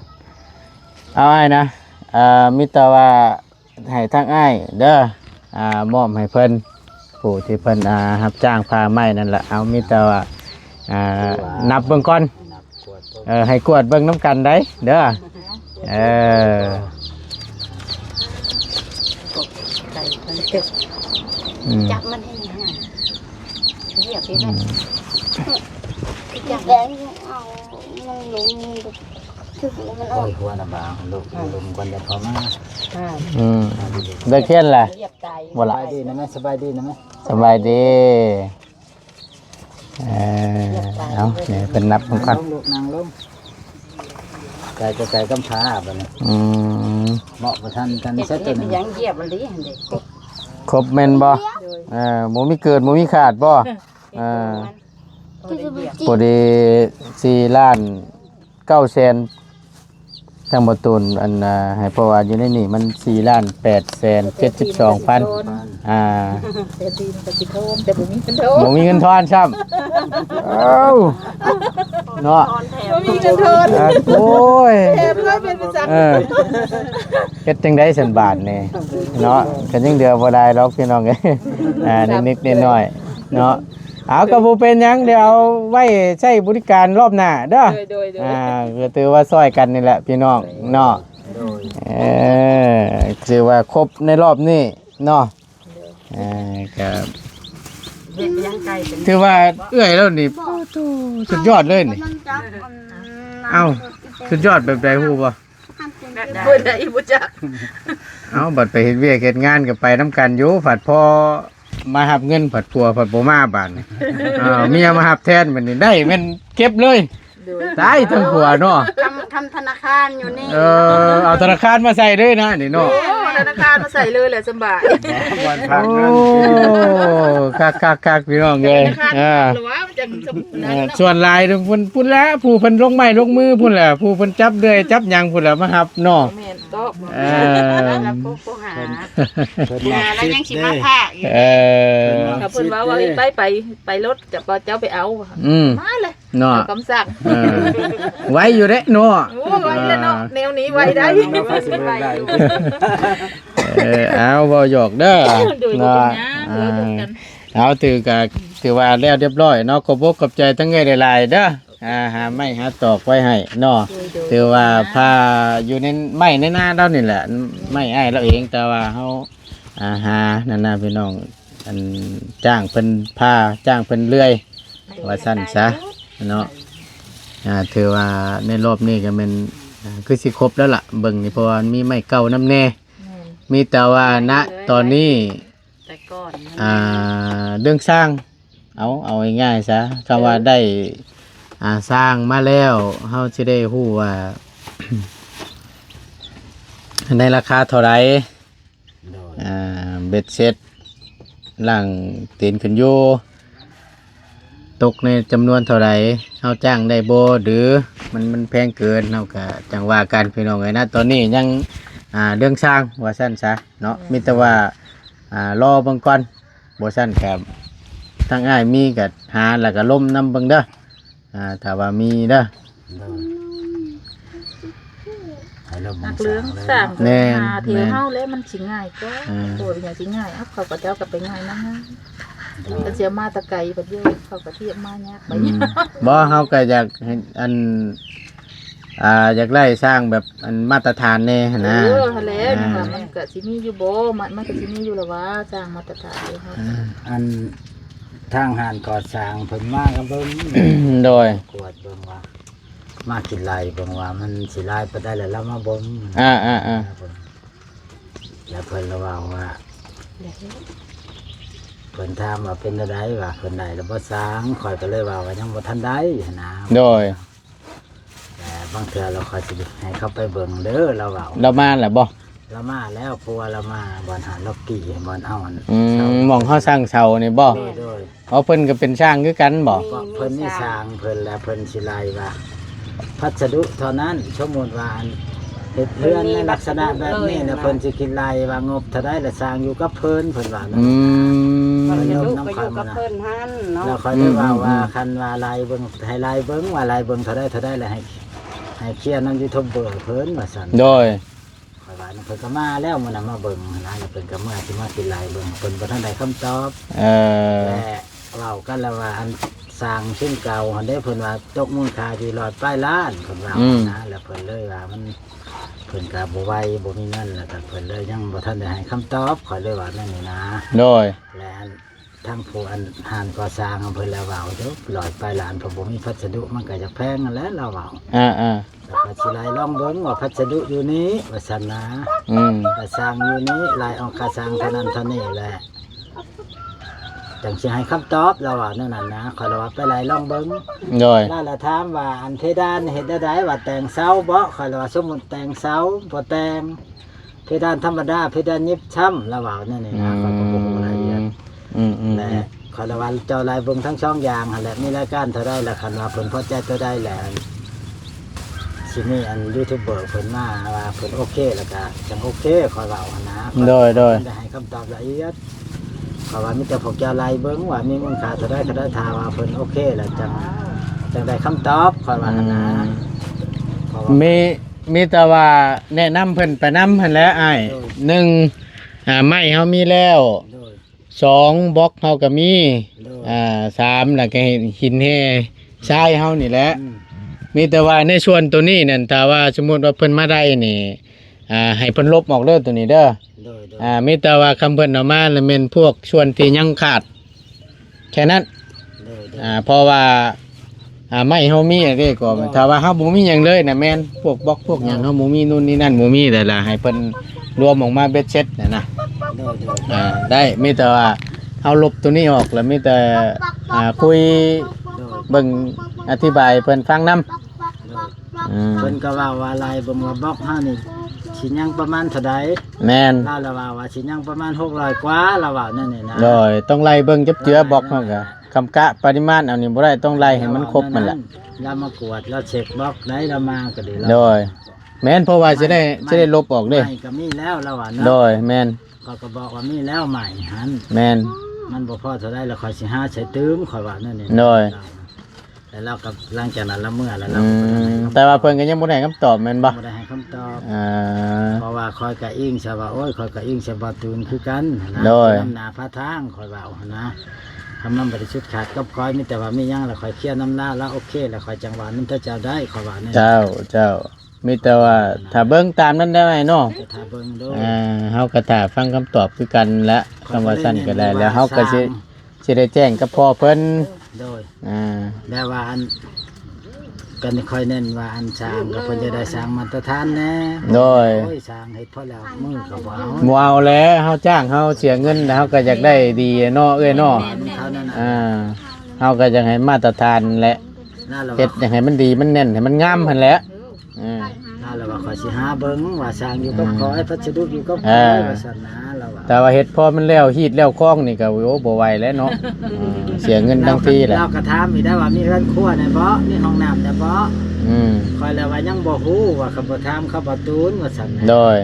เอา อ้ายนะ อ่า มีแต่ว่าให้ทางอ้ายเด้อ อ่า มอบให้เพิ่น ผู้ที่เพิ่น อ่า รับจ้างผ่าไม้นั่นแหละ เอา มีแต่ว่า อ่า นับเบิ่งก่อน นับกวดเบิ่ง เออ ให้กวดเบิ่งนำกันได้เด้อ เออ ไก่มันเจ็บ อืม จับมันให้ห่าง เหยียบให้มัน อืม จับ แบงเอามันลง ถือมันอ โอ้ อก ย หัวน่ะบาง ลูก อ่า ลมก่อนจะเข้ามา อ่า อืม ได้เขียนล่ะ เหยียบตาย บ่ล่ะ สบายดีนะแม่ สบายดีนะแม่ สบายดี เออ เอา เดี๋ยวเพิ่นนับนำกัน นั่งลงลูก นั่งลง ไก่ก็ไก่กำพร้าบัดนี้ อืม เหมาะบ่ทันกัน เฮ็ด ซะตัวหนึ่ง เฮ็ดหยังเหยียบมันดีหั่นเด้ ครบแม่นบ่ โดย เออ บ่มีเกิน บ่มีขาดบ่ เออ พอดี สี่ล้านเก้าแสน จังบ่ตูน อันน่ะ ให้ เพราะว่าอยู่ในนี่มัน สี่ล้านแปดแสนเจ็ดสิบสองพัน อ่า แต่ตีนก็สิโทน แต่บ่มีเงินโทน บ่มีเงินทอนซ้ำ เอ้า เนาะ บ่มีเงินโทน อ่า โอ้ย แถมเลยเป็นประจำ เออ เฮ็ดจังได๋ซั่นบาดนี่ เนาะ ก็ยังเหลือบ่ได้ดอกพี่น้องเอ้ย อ่า นิดๆหน่อยๆเนาะ เอา ก็บ่เป็นหยัง เดี๋ยวเอาไว้ใช้บริการรอบหน้าเด้อ โดย โดย โดย อ่า ก็ถือว่าซ่อยกันนี่แหละพี่น้องเนาะ โดย เออ ถือว่าครบในรอบนี้เนาะ เออ ก็ เฮ็ดหยังไก่เป็น ถือว่าเอื้อยแล้วนี่ โอ้โห สุดยอดเลยนี่ เอ้า สุดยอดแบบใดฮู้บ่ แบบใด เพิ่นได้บ่จัก เอ้า บัดไปเฮ็ดเวียกเฮ็ดงานก็ไปนำกันอยู่ ผัดพอมารับเงิน ผัดผัว ผัดบ่มาบาดนี่ อ้าว เมียมารับแทนบัดนี้ ได้แม่นเก็บเลย โดย ตายทั้งผัวเนาะ ทำ ทำธนาคารอยู่นี่ เออ เอาธนาคารมาใส่เลยนะนี่เนาะ โอ้ ธนาคารมาใส่เลยแหละ สบาย วันฝากเงิน โอ้ คักๆๆ พี่น้องเอ้ย ธนาคาร อ่า หรือว่ามันจังสม เออ ส่วนหลายเพิ่นพุ้นละ ผู้เพิ่นลงไม้ลงมือพุ้นละ ผู้เพิ่นจับเลื่อยจับหยังพุ้นละมารับเนาะ แม่น ตอบ เออ แล้วผู้ ผู้หา เพิ่น เพิ่น หาแล้วยังสิมาพากอยู่ เออ ถ้าเพิ่นว่า ว่าไป ไป ไปรถ จะบ่เจ้าไปเอา อืม มาเลย เนาะ เอาคำสั่ง เออ ไวอยู่เด้เนาะ โอ้ ไวแล้วเนาะ อ่า แนวนี้ไวได้ เนาะ ไวอยู่ เออ เอา เว้าหยอกเด้อ โดย เนาะ บ่เป็นหยัง อ่า เว้าหยอกกัน เอา ถือกะ ถือว่าแล้วเรียบร้อยเนาะ ขอบอกขอบใจทั้งเอื้อยหลายๆเด้อ อ่า หาไม้หาตอกไว้ให้เนาะ โดย โดย ถือว่าผ่าอยู่ในไม้ในนาเรานี่แหละ ไม้อ้ายเราเอง แต่ว่าเฮา อ่า หานั่นนะพี่น้อง อันจ้างเพิ่นผ่า จ้างเพิ่นเลื่อย ว่าซั่นซะเนาะ อ่า ถือว่าในรอบนี้ก็แม่น อ่า คือสิครบแล้วล่ะ เบิ่งนี่ เพราะว่ามันมีไม้เก่านำแน่ แม่น มีแต่ว่า ณ ตอนนี้ แต่ก่อนนะ อ่า เรื่องช่าง เอา เอาง่ายๆซะ คำว่าได้ อ่า ช่างมาแล้ว เฮาสิได้ฮู้ว่า ในราคาเท่าใด โดย อ่า เบ็ดเสร็จ ล่างตีนขึ้นอยู่ ตกในจำนวนเท่าใด เฮาจ้างได้บ่ หรือมัน มันแพงเกิน เฮาก็จั่งว่ากันพี่น้องเอ้ยนะ ตอนนี้ยัง อ่า เรื่องช่างว่าซั่นซะเนาะ อืม มีแต่ว่า อ่า รอเบิ่งก่อน บ่ซั้นก็ทางอ้ายมีก็หาแล้วก็ลมนำเบิ่งเด้อ อ่า ถ้าว่ามีเด้อ โดย ให้เราเบิ่ง นักเรื่อง สร้างเลย สร้าง แม่น หาแถว แม่น เฮาแล้วมันสิง่ายกว่า อ่า โอ้ย อย่างสิง่าย เอ้า เขาก็เจ้าก็ไปง่ายนะ โดย ก็เสียมาแต่ไกลบัดเดียว เขาก็เทียบมายากไป อืม บ่ เฮาก็อยากให้อัน อ่า อยากได้สร้างแบบอันมาตรฐานแน่หั้นนะ เออ หั้นแหละ อ่า ยังว่ามันก็สิมีอยู่บ่ มัน มันก็สิมีอยู่ละว่า สร้างมาตรฐานอยู่เฮา อ่า อันทางห้านก่อสร้างเพิ่นมาก็เบิ่ง โดย กวดเบิ่งว่า มาคิดไล่เบิ่งว่ามันสิหลายปานใด แล้วเรามาเบิ่ง อ่า อ่า อ่า เบิ่ง แล้วเพิ่นละเว้าว่า เพิ่นถามว่าเป็นจั่งใด ว่าเพิ่นได้แล้วบ่สร้าง ข้อยก็เลยว่า ว่ายังบ่ทันได้หั้นนะ โดย แต่บางเทื่อเราข้อยสิให้เขาไปเบิ่งเด้อ เราเว้า เรามาแล้วบ่ เรามาแล้ว เพราะว่าเรามาบ่อนหาดล็อกกี้บ่อนเอาอัน อืม เสา หม่องเฮาสร้างเสานี่บ่ โดย โดย อ๋อ เพิ่นก็เป็นช่างคือกันบ่ มี ก็เพิ่นมี มีช่าง ช่างเพิ่น แล้วเพิ่นสิไล่ว่า พัสดุเท่านั้น สมมุติว่าอันเฮ็ดเฮือนในลักษณะแบบนี้นะ เพิ่นสิคิดไล่ว่างบเท่าใด แล้วสร้างอยู่กับเพิ่น เพิ่นว่านะ อืม พัสดุก็อยู่กับเพิ่นหั่นเนาะ แล้วข้อยได้ว่า อืม ว่า อืม คันว่าไล่เบิ่ง ให้ไล่เบิ่งว่าไล่เบิ่งเท่าใด เท่าใด แล้วให้ ให้เคลียร์นำยูทูบเบอร์เพิ่นว่าซั่น โดย ข้อยว่าเพิ่นก็มาแล้ว มื้อนั้นมาเบิ่งหั้นนะ แล้วเพิ่นก็เมื่อสิมาคิดไล่เบิ่ง เพิ่นบ่ทันได้คำตอบ เออ และเว้ากันแล้วว่าอันสร้างสิ่งเก่าหั่นเด้ เพิ่นว่าตกมูลค่าอยู่ร้อยปลายล้าน เพิ่นว่า อืม นะ แล้วเพิ่นเลยว่ามัน เพิ่นก็บ่ไหว บ่มีเงิน แล้วก็เพิ่นเลยยังบ่ทันได้ให้คำตอบ ข้อยเลยว่าแนวนี้นะ โดย และอัน ทางผู้อันห้านก่อสร้างเพิ่นแล้วว่า โอ้โห ร้อยปลายล้าน เพิ่นบ่มีพัสดุ มันก็อยากแพงหั้นแหละ ลาวเว้า อ่า อ่า แล้วก็สิไล่ลองเบิ่งว่าพัสดุอยู่นี้ ว่าซั่นนะ อืม ค่าสร้างอยู่นี้ ไล่ออกค่าสร้างเท่านั้นเท่านี้แหละ จั่งสิให้คำตอบ ลาวว่าแนวนั้นนะ ข้อยละว่าไปไล่ลองเบิ่ง โดย ลาวละถามว่าอันเพดานเฮ็ดแนวใด ว่าแต่งเสาบ่ ข้อยละว่าสมมุติแต่งเสา บ่แต่ง เพดานธรรมดา เพดานยิปซัม ลาวเว้าแนวนี้นะ ข้อยก็บ่ฮู้รายละเอียด อืม อืม อืม และข้อยละว่าเจ้าไล่เบิ่งทั้งสองอย่างหั้นแหละ มีรายการเท่าใด และคันว่าเพิ่นพอใจตัวใด และสิมีอันยูทูบเบอร์เพิ่นมาว่าเพิ่นโอเค แล้วก็จั่งโอเค ข้อยเว้าหั้นนะ โดย โดย ได้ให้คำตอบละเอียด ข้อยว่ามีแต่พวกเจ้าไล่เบิ่งว่ามีมูลค่าเท่าใด เท่าใด ถ้าว่าเพิ่นโอเค แล้วจั่ง จั่งได้คำตอบ ข้อยว่าหั้นนะ อืม เพราะว่า มี มีแต่ว่าแนะนำเพิ่นไปนำหั้นแหละอ้าย โดย หนึ่ง อ่า ไม้เฮามีแล้ว โดย สอง บล็อกเฮาก็มี โดย อ่า สาม แล้วก็หินแห่ทรายเฮานี่แหละ อืม มีแต่ว่าในส่วนตัวนี้นั่น ถ้าว่าสมมุติว่าเพิ่นมาได้นี่ อ่า ให้เพิ่นลบออกเด้อตัวนี้เด้อ โดย โดย อ่า มีแต่ว่าคันเพิ่นเอามาแล้วแม่นพวกส่วนที่ยังขาด แค่นั้น โดย โดย อ่า เพราะว่า อ่า ไม้เฮามีอันนี้ก็ โดย ถ้าว่าเฮาบ่มีหยังเลยนะ แม่นพวกบล็อกพวกหยัง โดย เฮาบ่มีนู่นนี่นั่น บ่มี แต่ละให้เพิ่นรวมออกมาเบ็ดเสร็จน่ะนะ โดย โดย อ่า ได้ มีแต่ว่าเฮาลบตัวนี้ออก แล้วมีแต่ อ่า คุย โดย เบิ่ง อธิบายเพิ่นฟังนำ โดย อืม เพิ่นก็เว้าว่าไล่เบิ่งว่าบล็อกเฮานี่สิยังประมาณเท่าใด แม่น ลาวละว่า ว่าสิยังประมาณหกร้อยกว่า ลาวว่าแนวนี้นะ โดย ต้องไล่เบิ่งจับเจือบล็อกเฮาก็ คำกะปริมาณเอานี่บ่ได้ ต้องไล่ให้มันครบมันแหละ ลาวมากวด ลาวเช็คบล็อกได้ ลาวมาก็ดี โดย แม่น เพราะว่าสิได้ ไม้ สิได้ลบออกเด้ ไม้ก็มีแล้ว ลาวว่าเนาะ โดย แม่น ข้อยก็บอกว่ามีแล้วไม้หั่น แม่น มันบ่พอเท่าใด แล้วข้อยสิหาใส่ตื่ม ข้อยว่าแนวนี้ โดย แล้วลาวก็ หลังจากนั้นลาวเมือแล้ว ลาวก็บ่ได้ให้คำตอบ อืม แต่ว่าเพิ่นก็ยังบ่ได้ให้คำตอบแม่นบ่ บ่ได้ให้คำตอบ อ่า เพราะว่าข้อยก็อิงใส่ว่า โอ้ย ข้อยก็อิงใส่บ่าวตูนคือกันนะ โดย นำหน้าพาทาง ข้อยเว้าหั้นนะ คำนำบ่ได้สุดขาดกับข้อย มีแต่ว่ามีหยังแล้วข้อยเคลียร์นำลาว ลาวโอเคแล้วข้อยจั่งว่านำแต่เจ้าได้ ข้อยว่าแนวนี้ เจ้า เจ้า มีแต่ว่าถ้าเบิ่งตามนั้นได้ไหมเนาะ แต่ถ้าเบิ่งโดย อ่า เฮาก็ถ้าฟังคำตอบคือกันแหละ คำว่าซั่นก็ได้ แล้วเฮาก็สิ สิได้แจ้งกับพ่อเพิ่น โดย อ่า แล้วว่าอัน กันค่อยเน้นว่าอันสร้างก็เพิ่นจะได้สร้างมาตรฐานแน่ โดย โอ้ย สร้างเฮ็ดพอแล้วมือก็บ่เอา บ่เอาแล้ว เฮาจ้างเฮาเสียเงินแล้ว เฮาก็อยากได้ดีเนาะ เอ้ยเนาะ แม่นๆ เท่านั้นน่ะ อ่า เฮาก็อยากให้มาตรฐานแหละ นั่นแหละ เฮ็ดอยากให้มันดีมันแน่นให้มันงามหั่นแหละ อืม นั่นแหละว่าข้อยสิหาเบิ่งว่าสร้างอยู่กับ อืม ข้อย พัสดุอยู่กับ เออ ข้อย ว่าซั่นนะ ลาวว่า แต่ว่าเฮ็ดพอมันแล้วฮีดแล้วคองนี่ก็ โอ้ บ่ไหวแล้วเนาะ อืม เสียเงินทั้งทีแหละ ลาวก็ถามอีกได้ว่ามีเฮือนครัวแน่บ่ มีห้องน้ำแน่บ่ อืม ข้อยแล้วว่ายังบ่ฮู้ ว่าเขาบ่ถามเขาบ่ตูน ว่าซั่นนะ โดย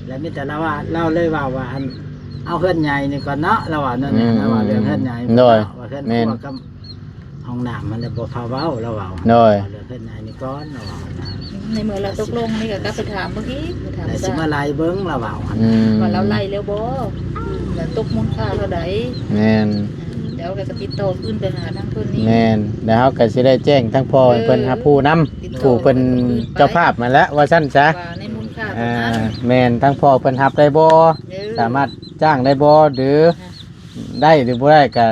แล้วมีแต่ลาวว่า ลาวเลยเว้าว่าอัน เอาเฮือนใหญ่นี่ก่อนเนาะ ลาวว่านั่นแหละ อืม ลาวว่าเรื่องเฮือนใหญ่ โดย เนาะ ว่าเฮือน แม่น ครัวกับห้องน้ำมันน่ะบ่พาเว้า ลาวว่า โดย เอาเรื่องเฮือนใหญ่นี่ก่อน ลาวว่านะ ในเมื่อลาวตกลงนี่ก็กลับไปถามเบิ่งอีก ไปถาม แล้วสิมาไล่เบิ่ง ลาวว่า อืม ว่าลาวไล่แล้วบ่ อืม แล้วตกมูลค่าเท่าใด แม่น เดี๋ยวก็จะติดต่อคืนไปหาทางเพิ่นนี่ แม่น แล้วเฮาก็สิได้แจ้งทางพ่อให้เพิ่น เออ รับรู้นำ ติดต่อ ผู้เพิ่น เพิ่นไป เจ้าภาพมาแล้ว ว่าซั่นซะ ว่าในมูลค่าเท่านั้น อ่า แม่น ทางพ่อเพิ่นรับได้บ่ เออ สามารถจ้างได้บ่ หรือ อ่ะ ได้หรือบ่ได้ก็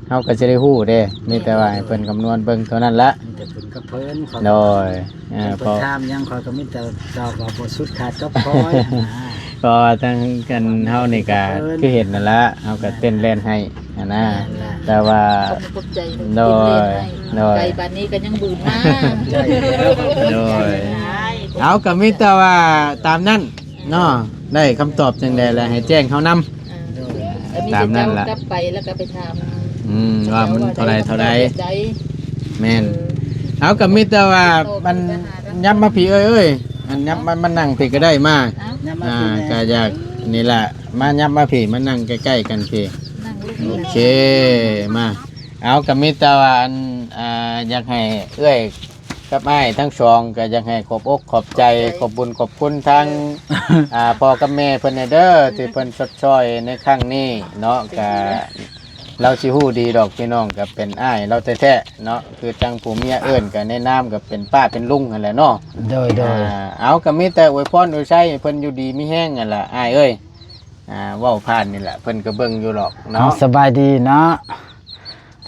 เฮาก็สิได้รู้เด้ มีแต่ว่าให้เพิ่นคำนวณเบิ่งเท่านั้นละ มีแต่เพิ่นกับเพิ่น โดย อ่า เพิ่น เพราะ ถามหยังข้อยก็มีแต่ตอบว่าบ่สุดขาดกับข้อยนะ เพราะว่าทางกันเฮานี่ก็ เพิ่น คือเห็นนั่นละ เฮาก็เต้นแล่นให้หั้นนะ แม่นละ แต่ว่า ขอบใจ โดย เต้นแล่นให้ โดย ไก่บาดนี้ก็ยังบืนมา ใช่แล้ว โดย เอาก็มีแต่ว่าตามนั้นเนาะ ได้คำตอบจั่งใดแล้วให้แจ้งเฮานำ อ่า ตามนั้นล่ะ เดี๋ยวมีแต่เจ้ากลับไปแล้วก็ไปถาม อืม ว่ามันเท่าใด เท่าใด เจ้าว่าแบบใด แม่น เออ เอาก็มีแต่ว่ามัน ยับมาพี้เอ้ย เอ้ย อันยับมา มานั่งพี้ก็ได้มา เอ้า ยับมาพี้ อ่า แน่ ก็อยากนี่ล่ะ มายับมาพี้ มานั่งใกล้ๆกันพี้ นั่งลูก โอเค มา เอาก็มีแต่ว่าอัน อ่า อยากให้เอื้อยกับอ้ายทั้งสอง ก็อยากให้ขอบอกขอบใจ ขอบใจ ขอบบุญขอบคุณทั้ง อ่า พ่อกับแม่เพิ่นเด้อ ที่เพิ่นชดช่วยในครั้งนี้เนาะ ก็ ลาวสิฮู้ดีดอกพี่น้อง ก็เป็นอ้ายลาวแท้ๆเนาะ คือจั่งผู้เมียเอิ้นก็ในนามก็เป็นป้าเป็นลุงหั้นแหละเนาะ โดย โดย อ่า เอาก็มีแต่อวยพรอวยชัยให้เพิ่นอยู่ดีมีแฮงหั้นล่ะอ้ายเอ้ย อ่า เว้าผ่านนี่แหละ เพิ่นก็เบิ่งอยู่ดอกเนาะ เอา สบายดีเนาะ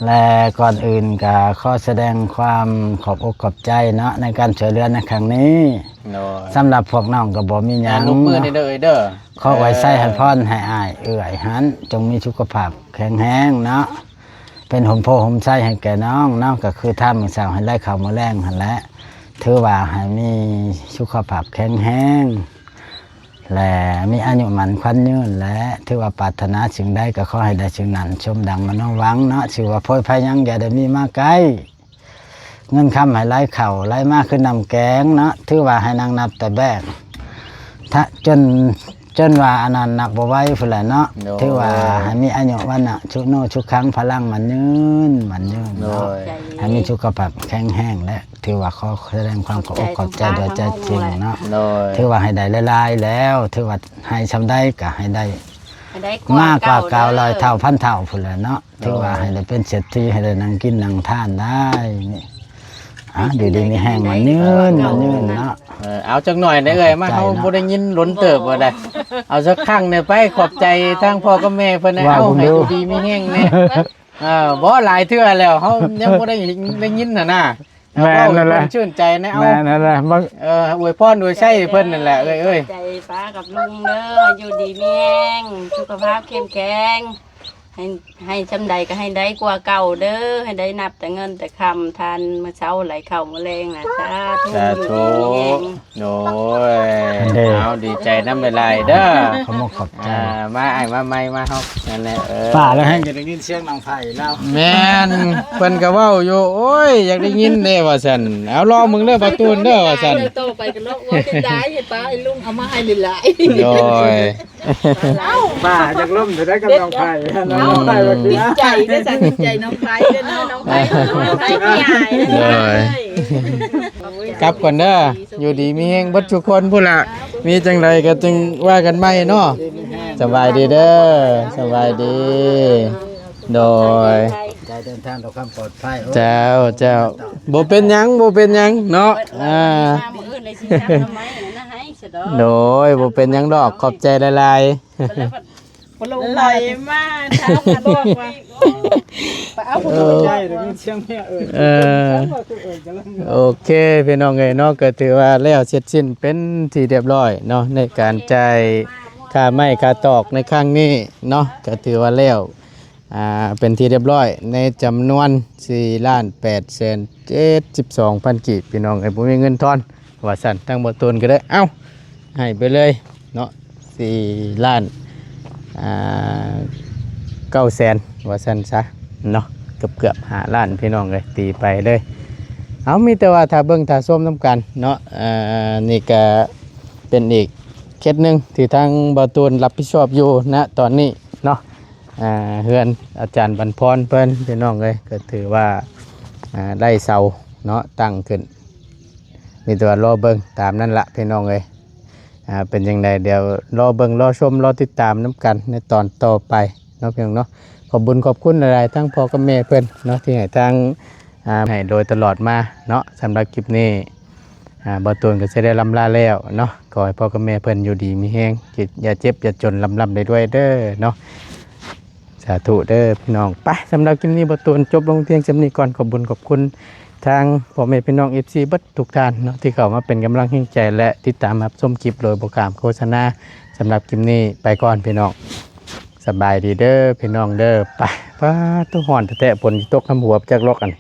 และก่อนอื่นก็ขอแสดงความขอบอกขอบใจเนาะ ในการช่วยเหลือในครั้งนี้ โดย สำหรับพวกน้องก็บ่มีหยัง อ่า นกมือ เนาะ นี่เด้อเอ้ยเด้อ ขออวยชัยให้พรให้อ้ายเอื้อยหั้น จงมีสุขภาพแข็งแรงเนาะ เป็นห่มโพธิ์ห่มไทรให้แก่น้องเนาะ ก็คือทานมื้อเช้าให้ไหลเข้ามื้อแลงหั้นแหละ ถือว่าให้มีสุขภาพแข็งแรง และมีอายุมั่นขวัญยืน และถือว่าปรารถนาสิ่งใดก็ขอให้ได้สิ่งนั้น สมดังมโนหวังเนาะ ถือว่าโพยภัยหยังอย่าได้มีมาใกล้ เงินคำให้ไหลเข้าไหลมาคือน้ำแกงเนาะ ถือว่าให้นั่งนับแต่แบง ถ้าจน จนว่าอันนั้นนับบ่ไหวพู้นแหละเนาะ โดย ถือว่าให้มีอายุวรรณะ สุโนสุขัง พลังมั่นยืน มั่นยืนเนาะ โดย ให้มีสุขภาพแข็งแรง และถือว่าขอแสดงความขอบอกขอบใจโดยใจจริงเนาะ โดย ถือว่าให้ได้หลายๆแล้ว ถือว่าให้ส่ำใดก็ให้ได้ ให้ได้กว่ามากกว่าเก่าเด้อ เก้าร้อยเท่า พันเท่าพู้นแหละเนาะ ถือว่าให้ได้เป็นเศรษฐี ให้ได้นั่งกินนั่งทานได้นี่ อ่ะ อยู่ดีมีแฮง มั่นยืน มั่นยืนเนาะ เออ เอาจักหน่อยนะเอ้ย มา ขอบใจเนาะ เฮาบ่ได้ยินหลนเติบว่าได้ เอาสักครั้งเนี่ยไป ขอบใจทางพ่อกับแม่เพิ่นนะ ว้าว เอา คุณ ให้ ดู อยู่ดีมีแฮงแน่ เออ บ่หลายเทื่อแล้ว เฮายังบ่ได้ ได้ยินน่ะนะ แม่นนั่นแหละ เว้าให้เพิ่นชื่นใจนะ เอา แม่นนั่นแหละ บาง เออ อวยพรอวยชัยให้เพิ่นนั่นแหละ เอ้ย เอ้ย ขอบใจป้ากับลุงเด้อ อยู่ดีมีแฮง สุขภาพเข้มแข็ง ให้ ให้ส่ำใดก็ให้ได้กว่าเก่าเด้อ ให้ได้นับแต่เงินแต่คำ ทานมื้อเช้าไหลเข้ามื้อแลงนะ สาธุ สาธุ อยู่ดีมีแฮง โดย เด้อ เอาดีใจนำหลายๆเด้อ ขอบคุณขอบใจ อ่า มาอ้ายมาใหม่มาเฮา นั่นแหละ เออ ป้าแล้วแฮงจะได้ยินเสียงน้องไผ่แล้ว แม่น เพิ่นก็เว้าอยู่ โอ้ย อยากได้ยินเด้ว่าซั่น เอาลองมึงเด้อ บ่าวตูนเด้อว่าซั่น ต่อไปก็ลองว่าจะได้ให้ป้าให้ลุงเอามาให้หลายๆ โดย เอ้า ป้าอยากล้มจะได้กับน้องไผ่ น้องไผ่ว่าคือ ดีใจเด้อจ้ะ ดีใจน้องไผ่เด้อเนาะ น้องไผ่เด้อ น้องไผ่พี่ใหญ่เด้อ โดย กลับก่อนเด้อ อยู่ดีมีแฮงเบิดทุกคนพู้นละ มีจั่งใดก็จั่งว่ากันใหม่เนาะ สบายดีเด้อ สบายดี โดย ใจเดินทางด้วยความปลอดภัย เจ้า เจ้า บ่เป็นหยัง บ่เป็นหยังเนาะ อ่า มื้ออื่นเลยสิหาหน่อไม้อันนั้นให้ซะดอก โดย บ่เป็นหยังดอก ขอบใจหลายๆ ไหลมาทางบอกว่า ไปเอาผู้ เออ ใหญ่ได้ยินเสียงเมียเอิ้น เออ เสียงว่าคือเอิ้นกำลัง โอเค พี่น้องเอ้ยเนาะ ก็ถือว่าแล้วเสร็จสิ้นเป็นที่เรียบร้อยเนาะ ในการจ่ายค่าไม้ค่าตอกในครั้งนี้เนาะ ก็ถือว่าแล้ว อ่า เป็นที่เรียบร้อย ในจำนวนสี่ล้านแปดแสนเจ็ดสิบสองพันกีบ พี่น้องเอ้ย บ่มีเงินทอน ว่าซั่น ทางบ่าวตูนก็ได้ เอ้า ให้ไปเลยเนาะ สี่ล้าน อ่า เก้าแสน ว่าซั่นซะเนาะ เกือบๆห้าล้าน พี่น้องเอ้ย ตีไปเลย เอา มีแต่ว่าถ้าเบิ่งถ้าชมนำกันเนาะ อ่า นี่ก็เป็นอีก เคสหนึ่งที่ทางบ่าวตูนรับผิดชอบอยู่ณตอนนี้เนาะ อ่า เฮือนอาจารย์บรรพรเพิ่นพี่น้องเอ้ย ก็ถือว่า อ่า ได้เสาเนาะตั้งขึ้น มีแต่ว่ารอเบิ่งตามนั่นละพี่น้องเอ้ย อ่า เป็นจั่งใด เดี๋ยวรอเบิ่งรอชมรอติดตามนำกันในตอนต่อไปเนาะพี่น้องเนาะ ขอบบุญขอบคุณหลายๆทั้งพ่อกับแม่เพิ่นเนาะ ที่ให้ทาง อ่า ให้โดยตลอดมาเนาะ สำหรับคลิปนี้ อ่า บ่าวตูนก็สิได้ล่ำลาแล้วเนาะ ขอให้พ่อกับแม่เพิ่นอยู่ดีมีแฮง อย่าเจ็บอย่าจน ร่ำๆรวยๆเด้อเนาะ สาธุเด้อพี่น้อง ไป สำหรับคลิปนี้บ่าวตูนจบลงเพียงส่ำนี้ก่อน ขอบบุญขอบคุณทางพ่อแม่พี่น้อง เอฟซี เบิดทุกท่านเนาะ ที่เข้ามาเป็นกำลังแฮงใจ และติดตามรับชมคลิปโดยบ่ข้ามโฆษณา สำหรับคลิปนี้ไปก่อนพี่น้อง สบายดีเด้อพี่น้องเด้อ ไป ป๊าด ฮ้อนแท้ๆ ฝนสิตกนำหัวจักลอกอัน